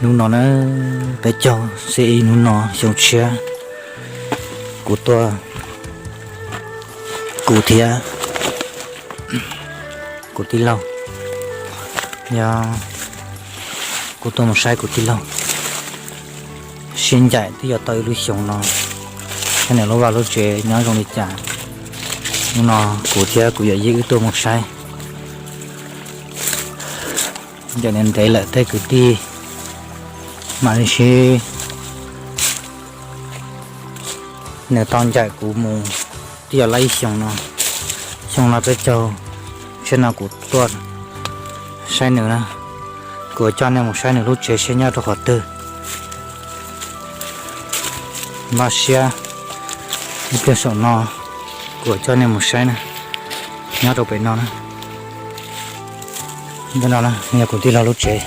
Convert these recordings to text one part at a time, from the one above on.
Hnub no na, peb caug C I hnub no xyoo tshiab, kuv tuaj, kuv thiab kuv tij laug, yog kuv tuaj mus saib kuv tij laug sib ncaim twb yuav tau ib lub xyoos no, saib nws lub vaj lub tsev nyob zoo li cas. Hnub no kuv thiab kuv yawm yij wb tuaj mus saib. Ncaim ntev ntev lawm tej kwv tij mam li sib, nws tau ncaim kuv mus twb yuav tau ib xyoos no. Xyoo no peb caug tshiab no kuv tuaj saib nws na, kuv yuav coj nej mus saib nws lub tsev seb nyob rau qhov twg. Npaj siab ib pliag saum no kuv yuav coj nej mus saib na, nyob rau pem no na. Ntawm no na yog kuv tij laug lub tsev.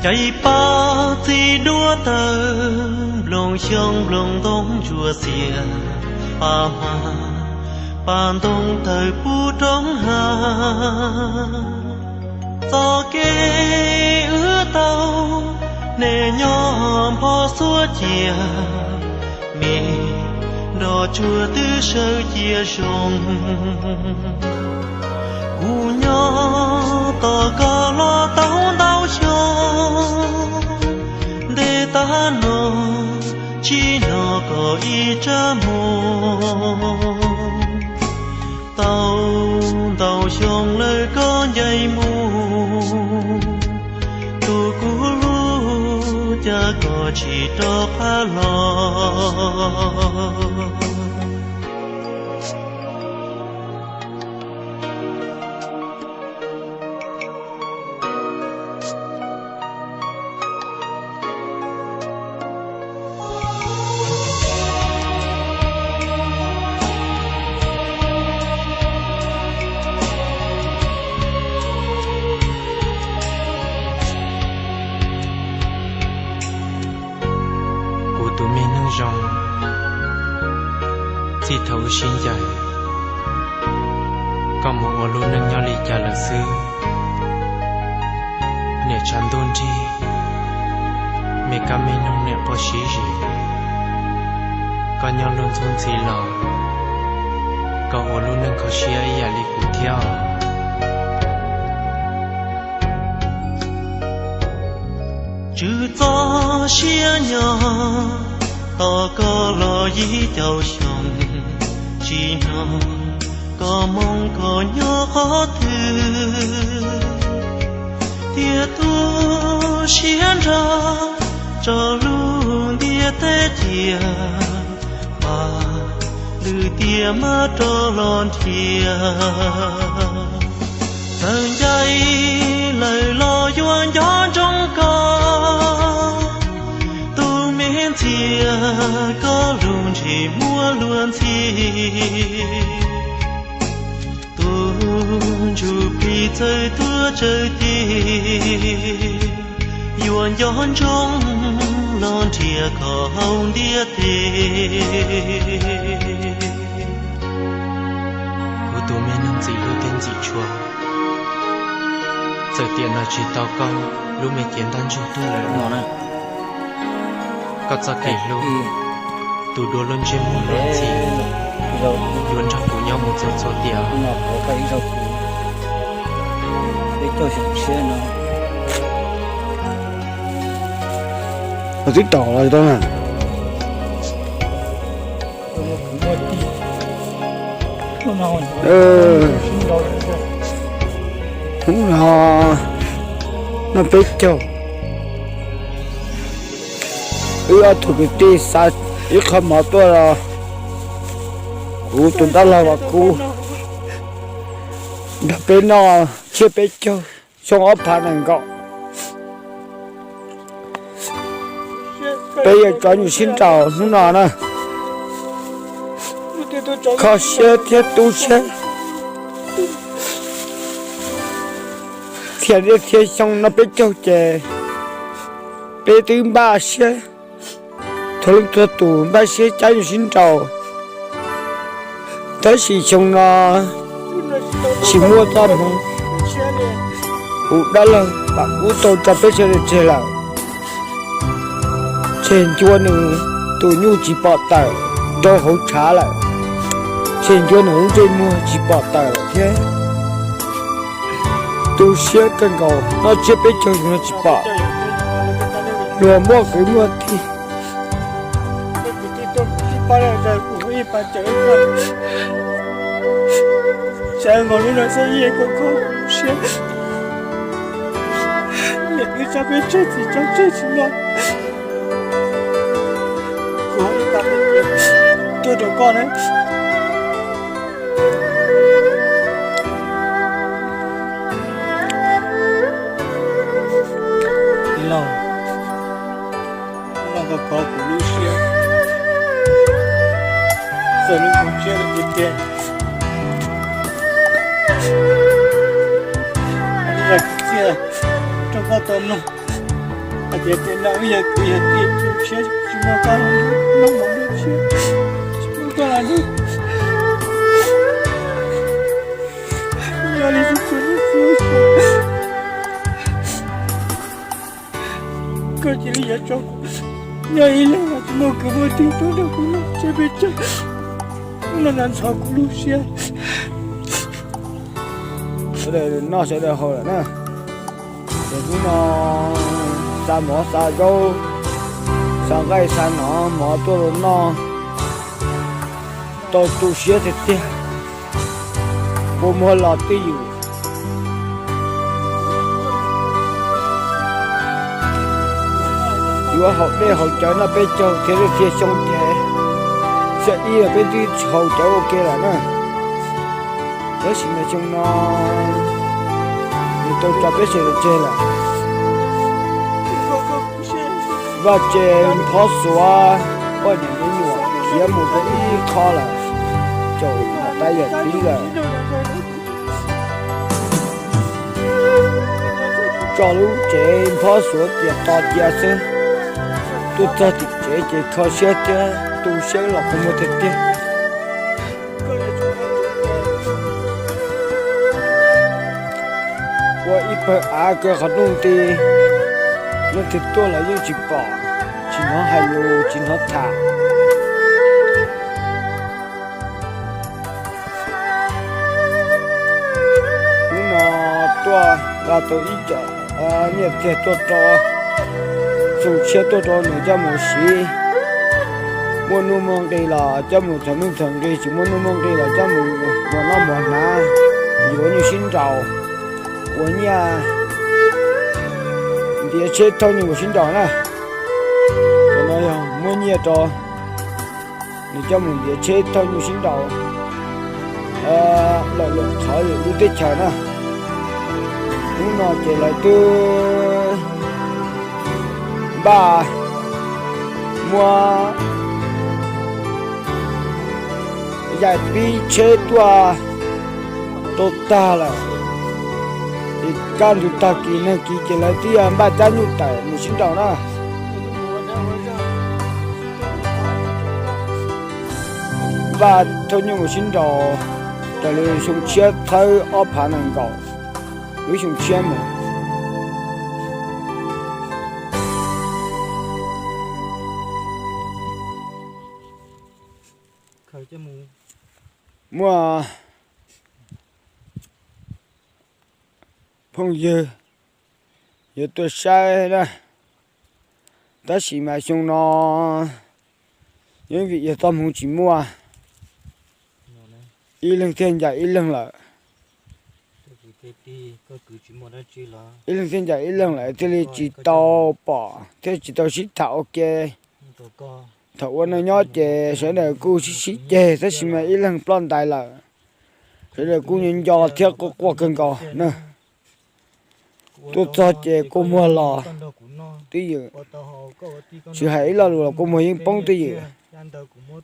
Caiv pab txiv duab tawg, nplooj xyoob nplooj ntoo ntsuab xiab, pab hma pab ntoo tawg pub roob hav. Txoj kev wb tau, nej nyob npho xuab cia, me nroj tsuag twb sawv cia zoo. Kuv nyob tos koj los tau ntau xyoo, ntev tag no tsis hnov koj ib rab moos. Tau ntau xyoo lawm koj ncaim mus, tus kuv hlub cas koj tsis rov qab los. Kuv tus me neeg zoo, txij thaum wb sib ncaim, koj mus ua lub neej nyob li cas lawm xwb? Niam tshav ntuj nrig, me kab me noog niam quaj sib zis, koj nyob luag ntxhub ntxhi los, koj ua lub neej kho siab ib yam li kuv thiab os. Tswv txoj siab nyob tos koj los yim caum xyoo, tsis hnov koj moo koj nyob qhov twg, thiaj tu siab nrho tso lub ntiaj teb cia, npaj lwm tiam maj rov los nrhiav. Txawm ncaim lawm los yuav nco ntsoov koj, tus me ntxhias koj lub ntsej muag luag ntxhi, tus ntsuj plig txawm tuag tsawg ci, yuav nco ntsoov los nrhiav koj hauv ntiaj teb. Kuv tus me neeg ntxim hlub thiab ntxim tshua, txawm tiam no tsis tau koj lub me cev ntaj ntsug tuag lawm los, koj txoj kev hlub, tus dua lub ntsej muag luag ntxhi, yuav nrog kuv nyob mus txhua txhua tiam. Koj tib rau los tau na. Hnub no noj peb caug, wb ob tug kwv tij xa ib qho mov tuaj los kuv tus dab laug Vam Kub nrog peb noj tsiab peb caug xyoo ob phav nees nkaum. Peb yuav tso nyuj sib nraus hnub no na, kho siab thiab tu siab. Thiaj li thiaj xyoo noj peb caug ces peb twb npaj siab, txhua leej txhua tus npaj siab cab nyuj sib nraus, tab sis xyoo no tsis muaj txoj hmoov. Kuv dab laug Vam Kub tau tso peb sawv daws tseg lawm. Tseg ncua nws tus nyuj tsis pom tawm rau hauv tshav lawm, tseg ncua nws lub ntsej muag tsis pom tawm lawm thiab. Tu siab kawg nkaus, noj tsiab peb caug no tsis pom, luag muaj kwv muaj tij. Tuaj rau koj na. Tij laug, hnub no koj kho kuv lub siab, txog lub koob tshiab tiag tiag. Ib yam txiaj rau koj tau mloog hais tias tej no wb yog kwv yog tij, tshiab tsis muaj koj los nrog, noj mov noj tshiab tsis muaj koj los nrog. Yog li koj cia li yuav tso kuv nyob ib leeg los tsis muaj kwv muaj tij tuaj nrog kuv noj tsiab peb caug, hnub no ntxhov kuv lub siab. Sawv daws noj sawv daws haus lawm na. Ces hnub no xa mov xa zaub, xa nqaij xa nov mov tuaj rau noj, tau tu siab tiag tiag. Kua muag los twj ywm, yuav haus dej haus cawv noj peb caug thiab lub tiag xyoo ces xyoo ib los peb twb haus cawv ua ke lawm na. Tab sis mas xyoo no nws tau tso peb sawv daws tseg lawm. Vaj tse Nphob Xuav poj niam me nyuam khiav mus rau ib qho lawm, caum niam tais yawm txiv lawm. Tso lub tsev Nphob Xuav cia to cia xwb. Tuaj txog tim tsev ces kho siab thiab tu siab los kua muag tiag tiag. Ua ib pawg av kaw qhov rooj nti, leej twg tuaj los yeej tsis pom, tsis hnov hais lus tsis hnov tham. Hnub no tuaj nqa tau ib co nyiaj txiag tuaj rau, xyoo tshiab tuaj rau nws coj mus siv. Muaj nuj muaj nqi los coj mus txhom nuj txhom nqi, tsis muaj nuj muaj nqi los coj mus muas noj muas hnav, yuav nyuj sib nraus, ua nyiaj ntiav tsheb thauj nyuj sib nraus na. Cov no yog muab nyiaj rau nws coj mus ntiav tsheb thauj nyuj sib nraus lawm lwm qhov lwm lub teb chaws na. Hnub no ces lawv twb npaj muab yaim pib tsheb tuaj rau tag lawm. Ces kaj ntug tag kis nag kis ces lawv twb npaj cab nyuj tawm mus sib nraus na. Npaj thauj nyuj mus sib nraus raws li xyoo tshiab txhawb ob phav nees nkaum, lub xyoo tshiab mus. Muaj phooj ywg yuav tuaj saib na, tab sis mas xyoo no yeej vim yog txoj hmoov tsis muaj, ib leeg thiaj ncaim ib leeg lawm. Ib leeg thiaj ncaim ib leeg lawm thiaj li tsis tau pom thiab tsis tau sib tham ua ke. Thaum ua neej nyob ces sawv daws kuj sib sib ceg tab sis mas ib leeg ploj ntais lawm, sawv daws kuj nco nco thiab quaj quaj kawg nkaus na. Tuaj txog ces kua muag los twj ywm, tsis hais ib lo lus los kua muag yeej poob twj ywm,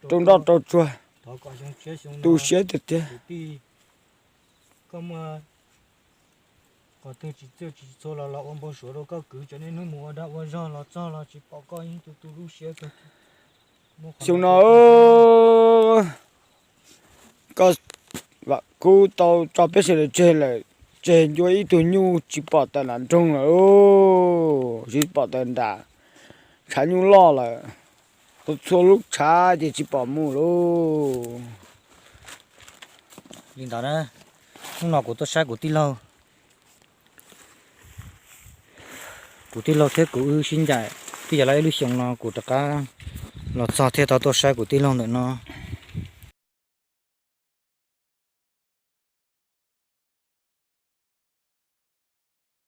rau nroj rau tsuag, tu siab tiag tiag. Xyoo no koj, Vam Kub tau tso peb sawv daws tseg lawm, tseg ncua ib tug nyuj tsis pom tawm nram nroog lawm, tsis pom tawm nram tshav nyuj loj lawm, tau txhua lub tshav ces tsis pom mus lauj. Li ntawd, hnub no kuv tuaj saib kuv tij laug, kuv tij laug thiab kuv wb sib ncaim twb yog lawm ib lub xyoo no kuv rov qab los txog thiab tau tuaj saib kuv tij laug ntawm no.